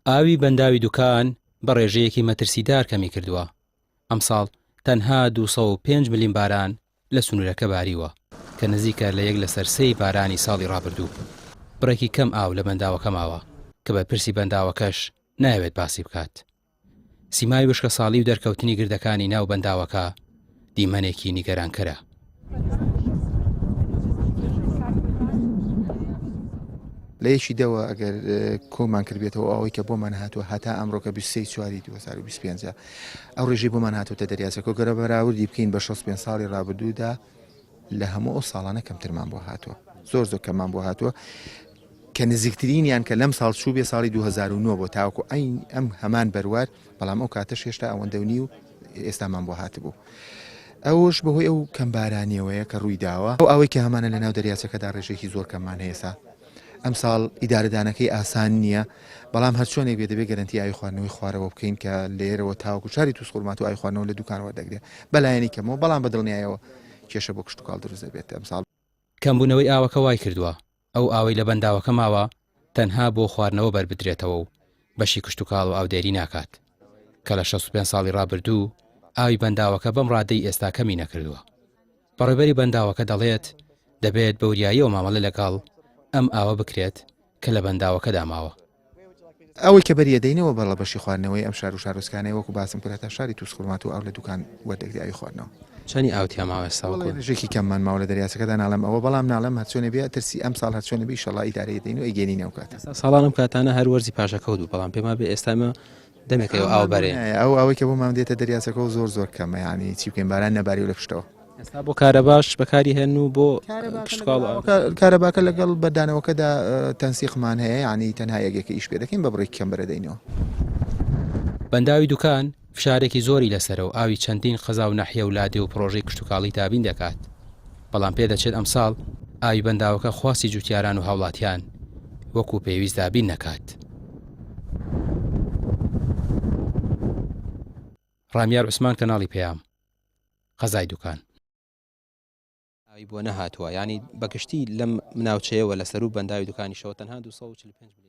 ئاوی بەنداوی دوکان بە ڕێژەیەکی مەترسیدار کەمی کردووە، ئەمساڵ تەنها 205 ملیم باران لە سنوورەکە باریوە، کە نزیکە لە یەک لەسەر سێی بارانی ساڵی ڕابردوو. بڕێکی کەم ئاو لە بەنداوەکە ماوە، کە بەرپرسی بەنداوەکەش نایەوێت باسی بکات. سیمای وشکەساڵی و دەرکەوتنی گردەکانی ناو بەنداوەکە دیمەنێکی نیگەرانکەرە. لە یەکی دەوە ئەگەر کۆمان کردبێتەوە ئەوەی کە بۆمان هاتووە هەتا ئەمڕۆ کە 23 چواری 2025 ئەو ڕێژەی بۆمان هاتووتە دەریاچەکە گەرە بەراوردی بکەین بە 65 ساڵی ڕابردوودا لە هەموو ئەو ساڵانە کەمترمان بۆ هاتووە زۆر زۆر کەمان بۆ هاتووە کە نزیکترینیان کە لەم ساڵ چوو بێ ساڵی 2009 بۆ تاوەکو ئەین ئەم هەمان بەروار بەڵام ئەو کاتەش هێشتا ئەوەندە و نیو ئێستامان بۆ هاتبوو. ئەوەش بەهۆی ئەو کەمبارانیەوەیە کە ڕووی داوە ئەو ئاوەی کە هەمانە لە ناو دەریاچەکەدا ڕێژێکی زۆر کەممان هەیە ئێستا ئەمساڵ ئیدارەدانەکەی ئاسان نییە بەڵام هەرچۆنێک بێ دەبێت گەرەنتی ئاوی خواردنەوەی خوارەوە بکەین کە لێرەوە تاوەکو شاری تووسخورماتوو ئاوی خواردنەوە لە دوکان وەردەگرێت بەلایەنی کەمەوە بەڵام بە دڵنیایەوە کێشە بۆ کشتوکاڵ دروست دەبێت ئەمساڵ. کەمبوونەوەی ئاوەکە وایکردووە ئەو ئاوەی لە بەنداوەکە ماوە تەنها بۆ خواردنەوە بەربدرێتەوە و بەشی کشتوکاڵ و ئاودێری ناکات، کە لە 65 ساڵی ڕابردوو ئاوی بەنداوەکە بەم ڕادەی ئێستا کەمی نەکردووە. بەڕێوبەری بەنداوەکە دەڵێت، دەبێت بە وریاییەوە مامەڵە لەگەڵ ئەم ئاوە بکرێت کە لە بەنداوەکەدا ماوە. ئەوەی کە بەری ئەدەینەوە بەڵە بەشی خواردنەوەی ئەم شار و شارۆچکانەیە وەکو باسم کرد هەتا شاری توزخورماتوو ئاو لە دوکان وەردەگری ئاوی خواردنەوە. چەنی ئاو تیا ماوە ئێستا وەڵای وەکو. ڕێژەیەکی کەممان ماوە لە دەریاچەکەدا ناڵێم ئەوە بەڵام ناڵێم هەرچۆنێ بێ ترسی ئەمساڵ هەرچۆنێ بێ ئیشەڵا ئیدارەی ئەدەین و ئەیگەینینە ئەو کاتە. ئێستا ساڵان ئەم کاتانە هەر وەرزی پاشەکەوت بوو بەڵام پێم وابێ ئێستا ئێمە دەمێکە ئەو ئاوە ئاومان بۆ بەرێ. نایە ئەو ئاوەی کە بۆمان دێتە دەریاچەکەوە زۆر زۆر کەمە یانی چی بکەین باران نەباری و لە پشتەوە. ئێستا بۆ کارەباش بەکاری هێن و بۆ کشتوکاڵ کارەباکە لەگەڵ بەردانەوەکەدا تەنسیقمان هەیە یعنی تەنها یەکێکە ئیش پێ دەکەین بە بڕێکی کەم بەرەدەینەوە. بەنداوی دوکان فشارێکی زۆری لەسەرە و ئاوی چەندین قەزا و ناحیە و لادێ و پڕۆژەی کشتوکاڵی دابین دەکات، بەڵام پێدەچێت ئەمساڵ ئاوی بەنداوەکە خواستی جوتیاران و هاوڵاتیان وەکو پێویست دابین نەکات. ڕامیار عوسمان کەناڵی پەیام قەزای دوکان. ئاوی بۆ نەهاتووە یانی بەگشتی لەم ناوچەیەوە لە سەروو بەنداوی دوکانیشەوە تەنها 245 ملم.